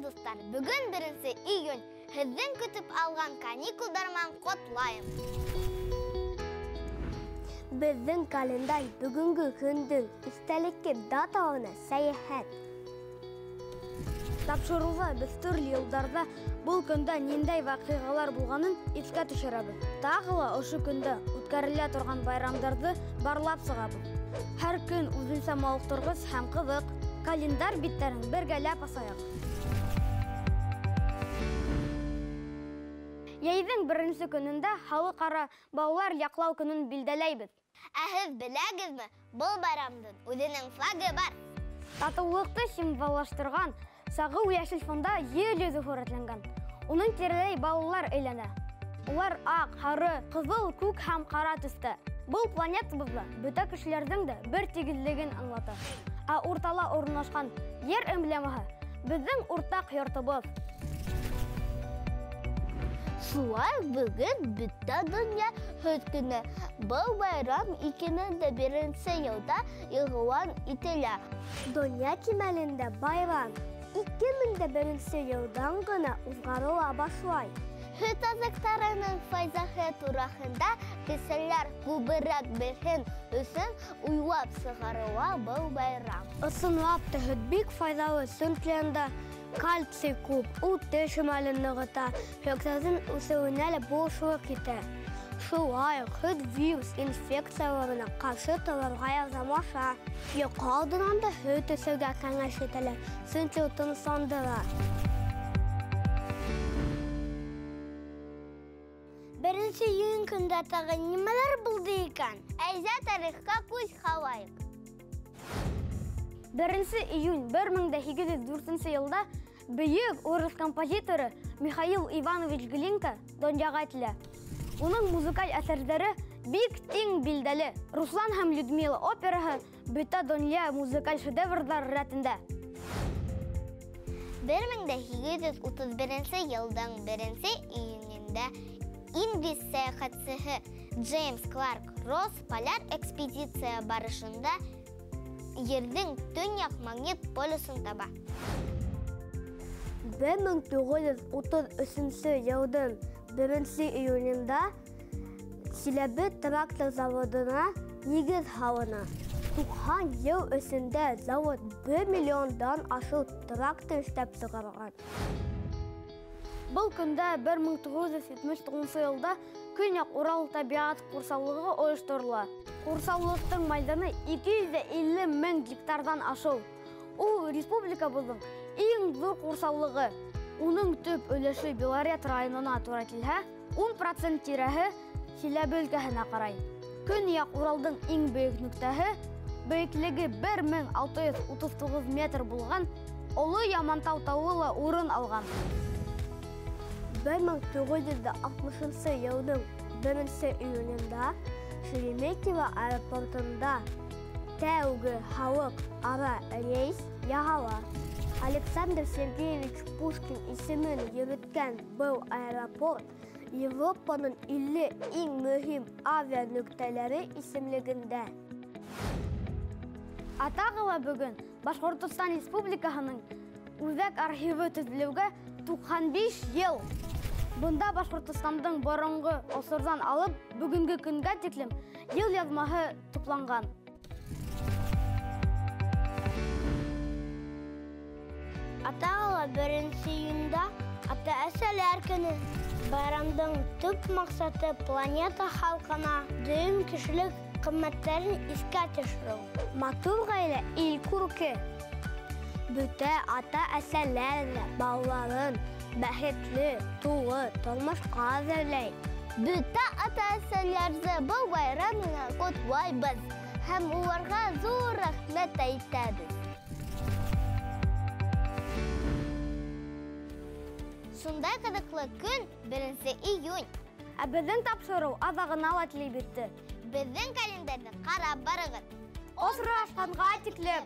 Дуҫтар, бөгөн 1 июнь. Һеҙҙең көтөп алған каникулдар менән ҡотлайым. Беҙҙең календарь бөгөнгө көндөң иҫтәлекле даталарына сәйәхәт. Тапшырыуҙа беҙ төрлө йылдарҙа был көндә ниндәй ваҡиғалар булғанын иҫкә төшөрәбеҙ. Тағы ла ошо көндә үткәрелә торған байрамдарҙы барлап сығабыҙ. Һәр көн үҙенсә мауыҡтырғыс һәм ҡыҙыҡ. Календарь биттәрен бергәләп асайыҡ. Йәйҙең беренсе көнөндә халыҡ-ара балалар яҡлау көнөн билдәләйбеҙ. Ә һеҙ беләгеҙме, был байрамдың үҙенең флагы бар. Татыулыҡты символлаштырған сағыу йәшел фонда ер йөҙө һүрәтләнгән. Уның тирәләй балалар әйләнә. Улар аҡ, һары, ҡыҙыл, күк һәм ҡара төҫтә. Был планетабыҙҙа бөтә кешеләрҙең дә бер тигеҙлеген аңлата. Ә уртала урынлашҡан ер эмблемаһы беҙҙең уртаҡ йортобоҙ. Шулай бөгөн бөтә донъя һөт көнө. Был байрам 2001 йылда иғлан ителә. Донъя кимәлендә байрам 2001 йылдан ғына уҙғарыла башлай. Һөт аҙыҡтарының файҙаһы тураһында кешеләр күберәк белһен өсөн уйлап сығарыла был байрам. Ысынлап та һөт бик файҙалы, сөнки унда кальций күп, ул теш эмален нығыта, һөйәктәрҙең үҫеүенә лә булышлыҡ итә. Шулай уҡ һөт вирус инфекцияларына ҡаршы торорға ярҙамлаша. Йоҡо алдынан да һөт эсергә кәңәш итәләр, сөнки ул тынысландыра. 1 июнь көндә тағы нимәләр булды икән? Әйҙә тарихҡа күҙ һалайыҡ. 1 июнь 1804 йылда бөйөк урыҫ композиторы Михаил Иванович Глинка донъяға килә. Уның музыкаль әҫәрҙәре бик киң билдәле. Руслан һәм Людмила операһы бөтә донъя музыкаль шедеврҙар рәтендә. 1831 йылдың 1 июнендә инглиз сәйәхәтсеһе Джеймс Кларк Росс поляр экспедиция барышында Ерҙең төньяҡ магнит полюсын таба. 1933 йылдың 1 июнендә Силәбе трактор заводына нигеҙ һалына. 90 йыл эсендә завод 1 миллиондан ашыу трактор эшләп сығарған. Был көндә 1979 йылда Көньяҡ Урал тәбиғәт ҡурсаулығы ойошторола. Ҡурсаулыҡтың майҙаны 250 мең гектарҙан ашыу. Ул республикабыҙҙың иң ҙур ҡурсаулығы. Уның төп өлөшө Белорет районына тура килһә, 10% тирәһе Силәбе өлкәһенә ҡарай. Көньяҡ Уралдың иң бейек нөктәһе, бейеклеге 1639 метр булған Оло Ямантау тауы ла урын алған. 1960 йылдың 1 июнендә Шереметьево аэропортында тәүге халыҡ-ара рейс яһала. Александр Сергеевич Пушкин исемен йөрөткән был аэропорт Европаның 50 иң мөһим авианөктәләре исемлегендә. Ә тағы ла бөгөн Башҡортостан Республикаһының Үҙәк архивы төҙөлөүгә 95 йыл. Бында Башҡортостандың боронғо осорҙан алып бөгөнгө көнгә тиклем йыл яҙмаһы тупланған. Ә тағы ла 1 июньдә ата-әсәләр көнө. Байрамдың төп маҡсаты планета халҡына дөйөм кешелек ҡиммәттәрен иҫкә төшөрөү. Матур ғаилә ил күрке. Бөтә ата-әсәләр ҙә балаларын бәхетле, тулы тормошҡа әҙерләй. Бөтә ата-әсәләрҙе был байрам менән ҡотлайбыҙ һәм уларға ҙур рәхмәт әйтәбеҙ. Шундай ҡыҙыҡлы көн 1 июнь. Ә беҙҙең тапшырыу аҙағына ла килеп етте. Беҙҙең календарҙы ҡарап барығыҙ. Осрашҡанға тиклем!